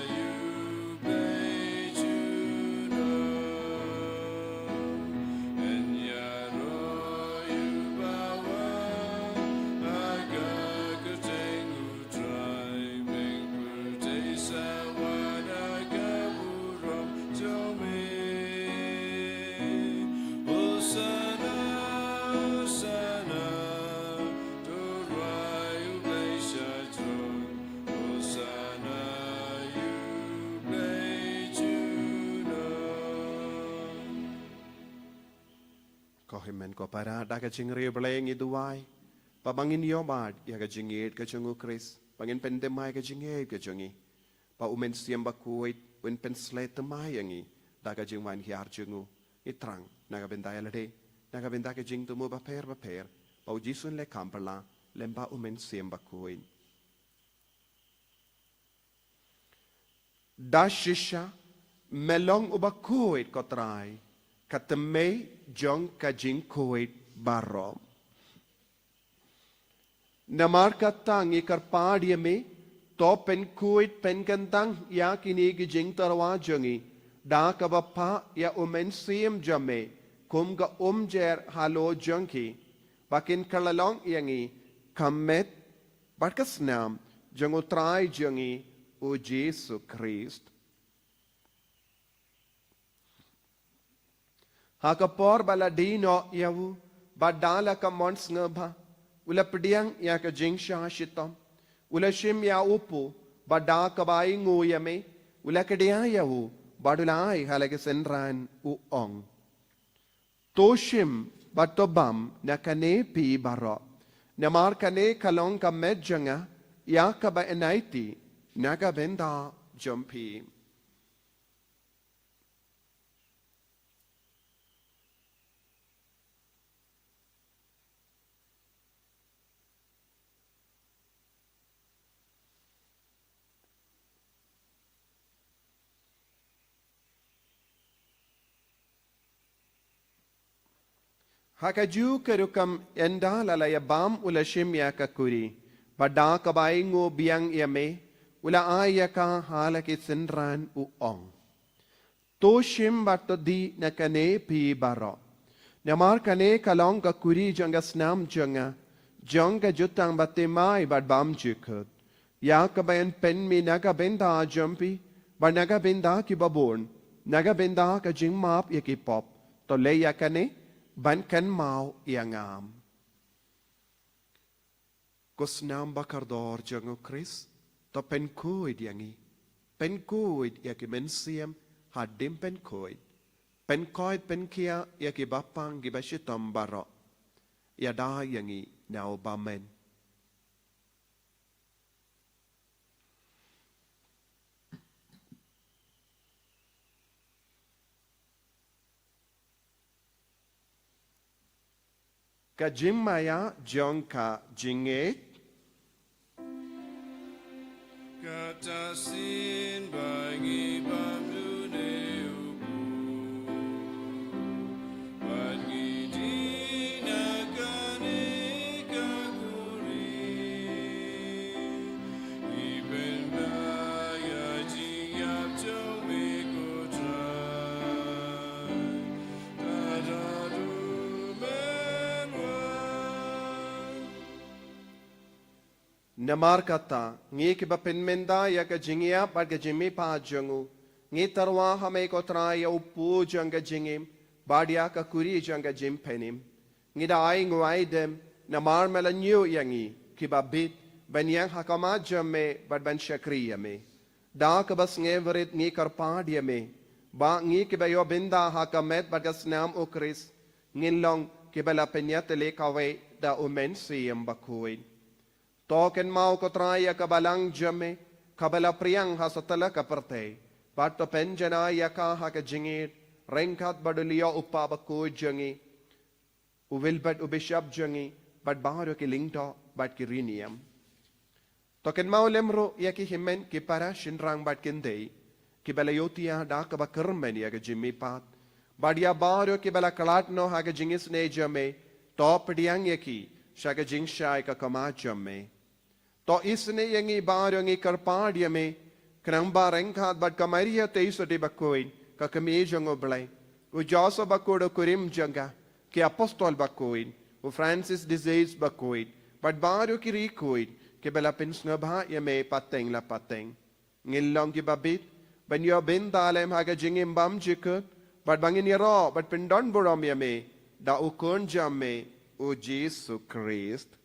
ïa U Blei junom. Yn ïaroh Amen. Ko para, da ka jingriewblei ngi duwai ba ngin ïoh bad ïa ka jingïeit ka jong u Khrist, ba ngin pynthymmai ka jingïeit ka jong ngi, ba u Mynsiem Bakhuid un pynshlei thymmai ïa ngi da ka jingwan hiar jong u. Ngi thrang na ka bynta ïa lade, na ka bynta ka jingthmu bapher bapher, ba u Jisu un leh kham pala lem bad u Mynsiem Bakhuid. Da shisha me long uba khuid, ko Trai, ka thymmei jong ka jingkhuid baroh. Namar kata ngi kyrpad ïa me, to pynkhuid pynkyntang ïa kine ki jingtyrwa jong ngi da kaba phah ïa u Mynsiem jong me kum ka umjer halor jong ki, ba kin kylla long ïa ngi ka met bad ka snam jong u Trai jong ngi u Jisu Khrist. Ha ka por ba la die noh ïa u, bad da la ka mon sngewbha u la pdiang ïa ka jingshah shitom, u la shim ïa u pu, bad da kaba ainguh ïa me u la khia ïa u, bad u la ai ha la ki synran, u ong: To shim bad to bam na kane phi baroh, namar kane ka long ka met jong nga ïa kaba ïaid na ka bynta jong phi. Ha kajuh ka rukom, ynda la la ïa bam, u la shim ïa ka kuri, bad da kaba ainguh biang ïa me u la ai ïa ka ha la ki synran, u ong: To shim bad to die na kane phi baroh, namar kane ka long ka kuri jong ka snam jong nga, jong ka jutang bathymmai bad bymjukut, ïa kaba yn pynmih na ka bynta jong phi bad na ka bynta ki babun, na ka bynta ka jingmap ïa ki pop. To leh ïa kane ban kynmaw ïa nga. Ko snam bakordor jong u Khrist, to pynkhuid ïa ngi, pynkhuid ïa ki mynsiem hadien pynkhuid, pynkoit pynkhiah ïa ki bapang ki bashitom baroh. Ïada ïa ngi na u bymman. Ka jingmaïa jong ka jingngeit. Kata sien ba ngi bam dune u Blei, bad ngi die na kane ka kuri, ngi pynbna ïa ka jingïap jong me, ko Trai. Namar kata, ngi kiba pynmynta ïa ka jingïap bad ka jingmihpat jong u, ngi tyrwa ha me, ko Trai, ïa u pu jong ka jingim bad ïa ka kuri jong ka jingpynim. Ngi da ai nguh ai dem namar me la ñiew ïa ngi kiba bit ban ïeng ha khmat jong me bad ban shakri ïa me. Da kaba sngewrit ngi kyrpad ïa me ba ngi kiba ïoh bynta ha ka met bad ka snam u Khrist ngin long kiba la pynïatylli kawei da u Mynsiem Bakhuid. To kynmaw, ko Trai, ïa ka balang jong me kaba la phriang ha satlak ka pyrthei, bad to pynjanai ïa ka ha ka jingïeit ryngkat bad u Leo u Kpa Bakhuid jong ngi, u Wilbert u Bishop jong ngi, bad baroh ki lyngdoh bad ki riewniam. To kynmaw lem ruh ïa ki hynmen, ki para, shynrang bad kynthei kiba la ïohthiah da kaba kyrmen ïa ka jingmihpat, bad ïa baroh kiba la khlad noh ha ka jingisynei jong me. To pdiang ïa ki sha ka jingshai ka khmat jong me. To isynei ïa ngi baroh, ngi kyrpad ïa me, khnang ba ryngkat bad ka Maria Theisotti Bakhuid, ka Kmie jong u Blei, u Joseph Bakhuid u kurim jong ka, ki Apostol Bakhuid, u Francis de Sales Bakhuid, bad baroh ki riewkhuid kiba la pynsngewbha ïa me pateng la pateng, ngin long kiba bit ban ïoh bynta lem ha ka jingim bymjukut, bad ba ngin ïaroh bad pyndonburom ïa me da u Khun jong me, u Jisu Khrist.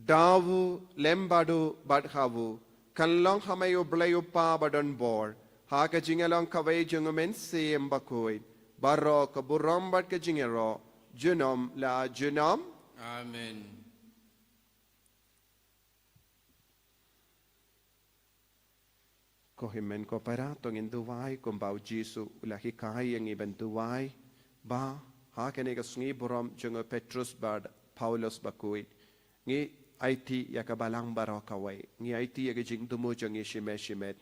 Da u lem bad u bad ha u, Kan long ha me U Blei U Kpa ba don bor, ha ka jingïalong kawei jong U Mynsiem Bakhuid, baroh ka burom bad ka jingïaroh, junom la junom. Amen. Ko hynmen ko para, to ngin duwai kumba U Jisu u la hikai ïa ngi ban duwai, ba ha kane ka sngi burom jong u Petrus bad Paulus Bakhuid, ngi aiti ïa ka balang baroh kawei, ngi aiti ïa ka jingthmu jong ngi shimet shimet,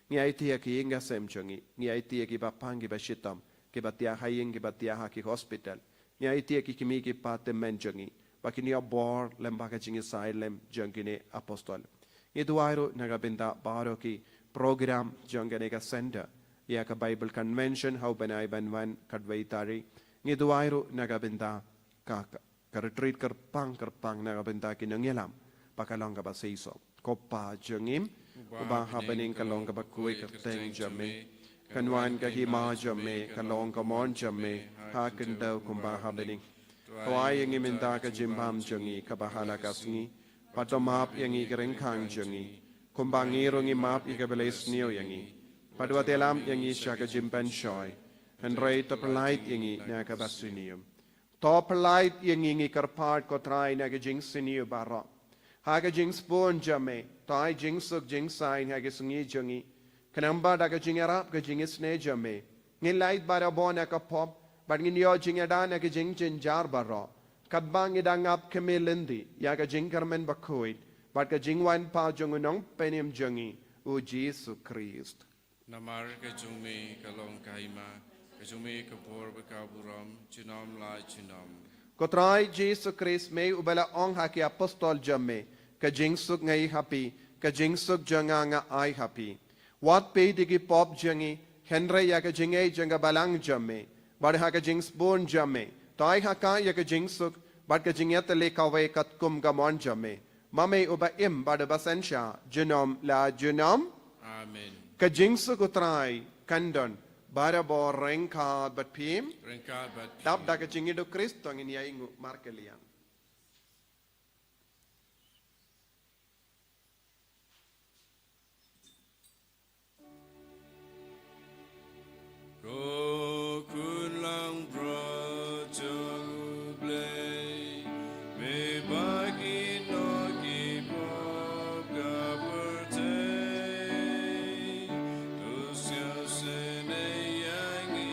ngi aiti ïa ki ïing ki sem jong ngi, ngi aiti ïa ki bapang ki bashitom, ki ba thiah ha ïing, ki ba thiah ha ki hospital, ngi aiti ïa ki kmie ki kpa tymmen jong ngi, ba kin ïoh bor lem bad ka jingïasaid lem jong kine apostol. Ngi duwai ruh na ka bynta baroh ki program jong kane ka center, ïa ka Bible Convention ha u bnai ban wan katwei tarik. Ngi duwai ruh na ka bynta ka, ka, ka retreat kyrpang kyrpang na ka bynta ki nongïalam, ba kan long kaba seisoh. Ko Pa jong ngi uba ha bneng, kan long kaba khuid ka kyrteng jong me, kan wan ka hima jong me, kan long ka mon jong me ha khyndew kumba ha bneng. To ai ïa ngi mynta ka jingbam jong ngi kaba ha la ka sngi, bad to map ïa ngi ki ryngkang jong ngi, kumba ngi ruh ngi map ïa kiba la isniew ïa ngi, bad wat ïalam ïa ngi sha ka jingpynshoi, hynrei to pyllait ïa ngi na ka basniew. To pyllait ïa ngi, ngi kyrpad ko Trai, na ka jingsniew baroh. Ha ka jingsbun jong me, to ai jingsuk jingsaiñ ha ka sngi jong ngi, khnang ba da ka jingïarap ka jingisynei jong me, ngin lait barabor na ka pop, bad ngin ïoh jingïada na ka jingjynjar baroh, katba ngi dang ap khmih lynti ïa ka jingkyrmen bakhuid bad ka jingwan pat jong u Nongpynim jong ngi, u Jisu Khrist. Namar ka jong me ka long ka hima, ka jong me ka bor bad ka burom, junom la junom. Ko Trai Jisu Khrist, me uba la ong ha ki apostol jong me, ka jingsuk nga ai ha phi, ka jingsuk jong nga nga ai ha phi. Wat peit ïa ki pop jong ngi, hynrei ïa ka jingngeit jong ka balang jong me, bad ha ka jingsbun jong me, to ai ha ka ïa ka jingsuk bad ka jingïatylli kawei katkum ka mon jong me, ma me uba im bad uba synshar junom la junom. Amen. Ka jingsuk u Trai kan don barabor ryngkat bad phi. Ryngkat bad phi. Dap da ka jingïeit u Khrist to ngin ïa ainguh markylliang. Ko khun langbrot jong U Blei, me ba ki nongkynpop ka pyrthei, to sngewsynei ïa ngi.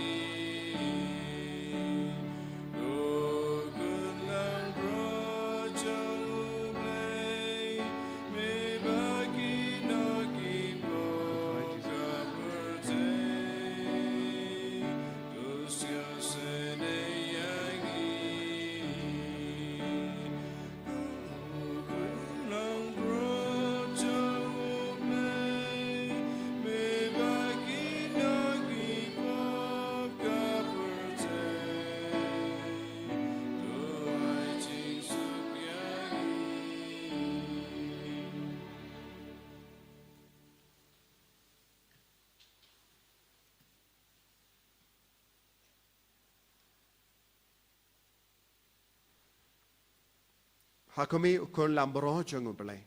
Ha khmih u Khun Langbrot jong U Blei,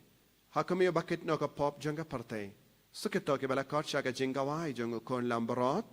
ha khmih uba kit noh ka pop jong ka pyrthei, sa kito kiba la khot sha ka jingkhawai jong u Khun Langbrot.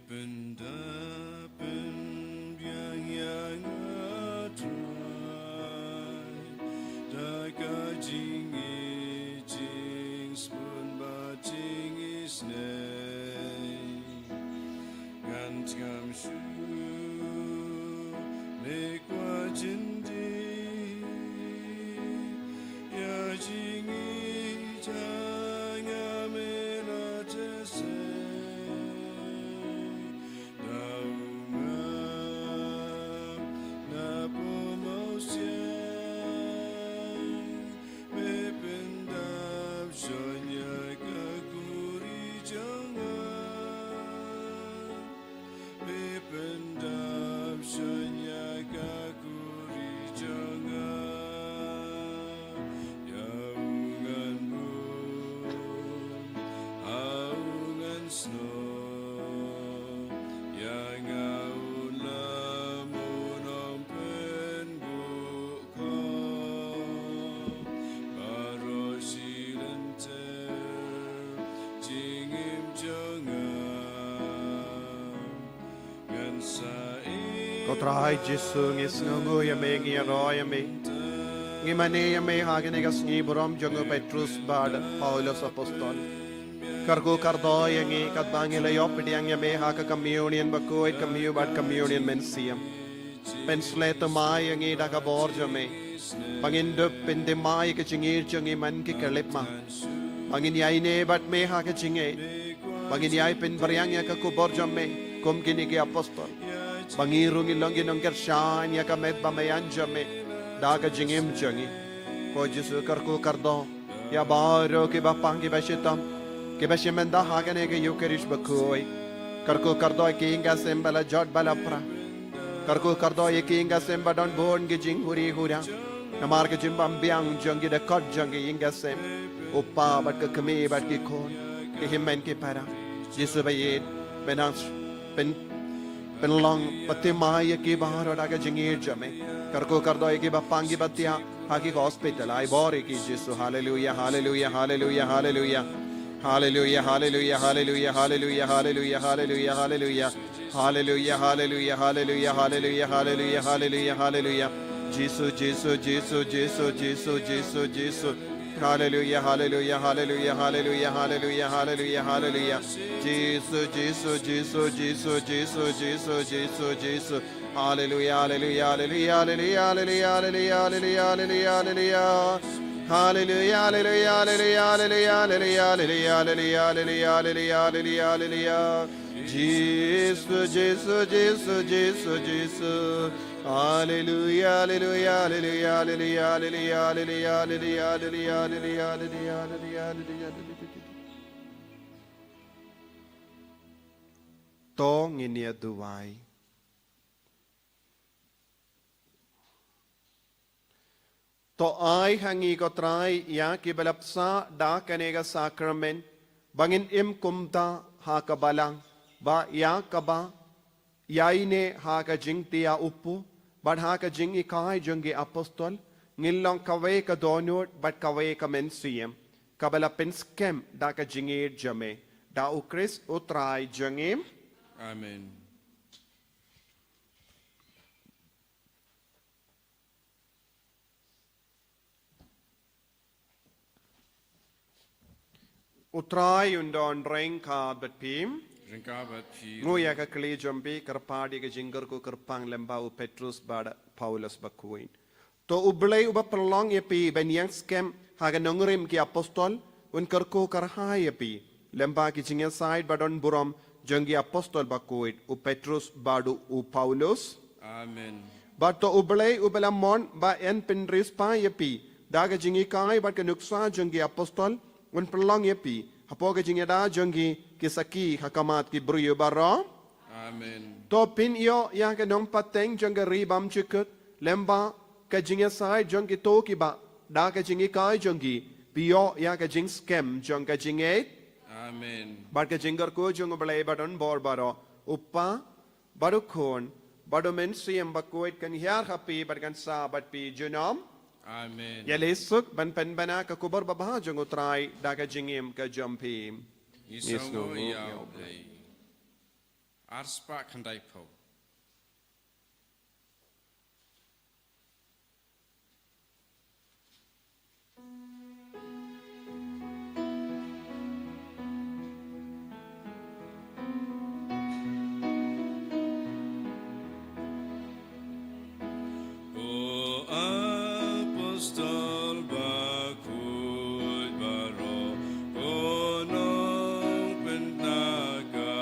Pyndap pynbiang ïa nga Trai, da ka jingïeit jingsbun bad jingisynei. Ngan tngam shuh, me kwah jin di, ïa jingïeit jong nga me la teh sei. Da u ngap na pamawsiang, me pyndap shon ïa ka khuri jong nga. Me pyndap shon ïa ka khuri jong nga. Ïa u ngan bun, ha u ngan snoh, ïa nga u lam u nongpynbuh. Baroh shi lynter jingim jong nga, ngan sa ïa Ko Trai Jisu, ngi sngewnguh ïa me, ngi ïaroh ïa me. Ngi mane ïa me ha kane ka sngi burom jong u Petrus bad Paulus apostol. Kyrkhu kyrdoh ïa ngi katba ngi la ïoh pdiang ïa me ha ka communion bakhuid, communion bad communion mynsiem. Pynshlei thymmai ïa ngi da ka bor jong me, ba ngin dup pynthymmai ïa ka jingïeit jong ngi man ki khyllipmat, ba ngin ïaineh bad me ha ka jingïeit, ba ngin ïai pynbiang ïa ka khubor jong me kum kine ki apostol, ba ngi ruh ngin long ki nongkyrshan ïa ka met bymman ïa jong me da ka jingim jong ngi. Ko Jisu, kyrkhu kyrdoh ïa baroh kiba pang, kiba shitom, kiba shim bynta ha kane ka Eucharist bakhuid. Kyrkhu kyrdoh ïa ki ïing ki sem ba la jot ba la pra. Kyrkhu kyrdoh ïa ki ïing ki sem ba don bun ki jinghuri hura namar ka jingbym biang jong ki dkhot jong ki ïing ki sem. U pa bad ka kmie bad ki khun, ki hynmen ki para. Jisu ba ïeit, me nang pyn pynlong, pynthymmai ïa ki baroh da ka jingïeit jong me. Kyrkhu kyrdoh ïa kiba pang, kiba thiah ha ki hospital. Ai bor ïa ki Jisu. Haleluia, haleluia, haleluia, haleluia. Haleluia, haleluia, haleluia, haleluia, haleluia, haleluia, haleluia. Haleluia, haleluia, haleluia, haleluia, haleluia, haleluia, haleluia. Jisu, Jisu, Jisu, Jisu, Jisu, Jisu, Jisu. Haleluia, haleluia, haleluia, haleluia, haleluia, haleluia, haleluia. Jisu, Jisu, Jisu, Jisu, Jisu, Jisu, Jisu, Jisu. Haleluia, haleluia, haleluia, haleluia, haleluia, haleluia, haleluia, haleluia. Haleluia, haleluia, haleluia, haleluia, haleluia, haleluia, haleluia, haleluia, haleluia. Jisu, Jisu, Jisu, Jisu, Jisu. Haleluia, haleluia, haleluia, haleluia, haleluia, haleluia, haleluia, haleluia, haleluia, haleluia, haleluia, haleluia. To ngin ïa duwai. To ai ha ngi ko Trai ïa ki ba la bsa da kane ka sakramen, ba ngin im kumta ha ka balang, ba ïa kaba ïaineh ha ka jingthiah u Pu bad ha ka jinghikai jong ki apostol, ngin long kawei ka dohnud bad kawei ka mynsiem, kaba la pynskhem da ka jingïeit jong me. Da U Khrist U Trai jong ngi. Amen. U Trai un don ryngkat bad phi. Ryngkat bad phi. Nguh ïa ka kli jong phi, kyrpad ïa ka jingkyrkhu kyrpang lyngba u Petrus bad Paulus bakhuid. To U Blei uba pynlong ïa phi ban ïeng skhem ha ka nongrim ki apostol, un kyrkhu kyrhai ïa phi lyngba ki jingïasaid ba don burom jong ki apostol bakhuid, u Petrus bad u Paulus. Amen. Bad to U Blei uba la mon ba yn pynriewspah ïa phi da ka jinghikai bad ka nuksa jong ki apostol, un pynlong ïa phi hapoh ka jingïada jong ki, ki sakhi ha khmat ki briew baroh. Amen. To phin ïoh ïa ka nongpateng jong ka ri bymjukut lyngba ka jingïasaid jong kito kiba da ka jinghikai jong ki, phi ïoh ïa ka jingskhem jong ka jingngeit. Amen. Bad ka jingkyrkhu jong U Blei ba don bor baroh, U Kpa, bad U Khun, bad U Mynsiem Bakhuid, kan hiar ha phi bad kan sah bad phi junom. Amen. Ïaleh suk ban pynbna ka khubor babha jong U Trai da ka jingim ka jong phi. Ngi sngewnguh ïa U Blei. Ar spah khyndai phew. Ko apostol bakhuid baroh, ko nongpynthikna ka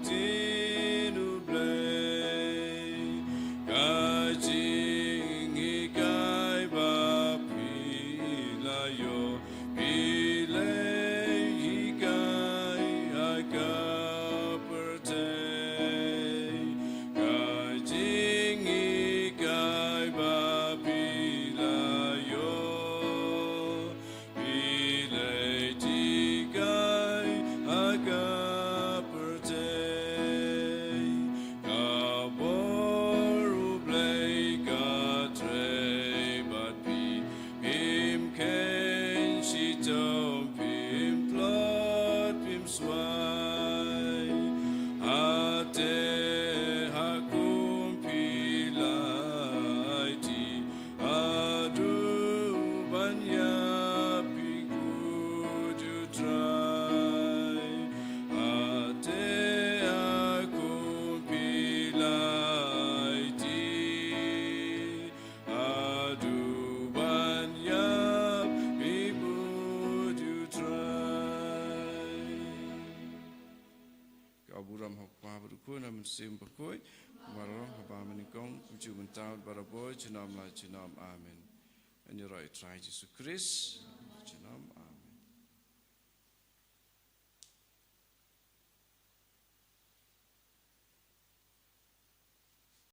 ktien U Blei, ka jinghikai ba phi la ïoh, phi leh hikai ha ka pyrthei. Ka jinghikai ba phi la ïoh, phi leh hikai ha ka pyrthei. Ka bor U Blei ka trei bad phi, phim kheiñ shitom, phim tlot, phim swai. Hate ha kum phi la aiti, haduh ban ïap ïa U Trai. Hate ha kum phi la aiti, haduh ban ïap ïa U Trai. Ka burom ha U Kpa bad U Khun bad U Mynsiem Bakhuid, kumba la long haba mynnyngkong, kumjuh mynta bad barabor, junom la junom. Amen. Ngan ïaroh ïa U Trai Jisu Khrist. Junom.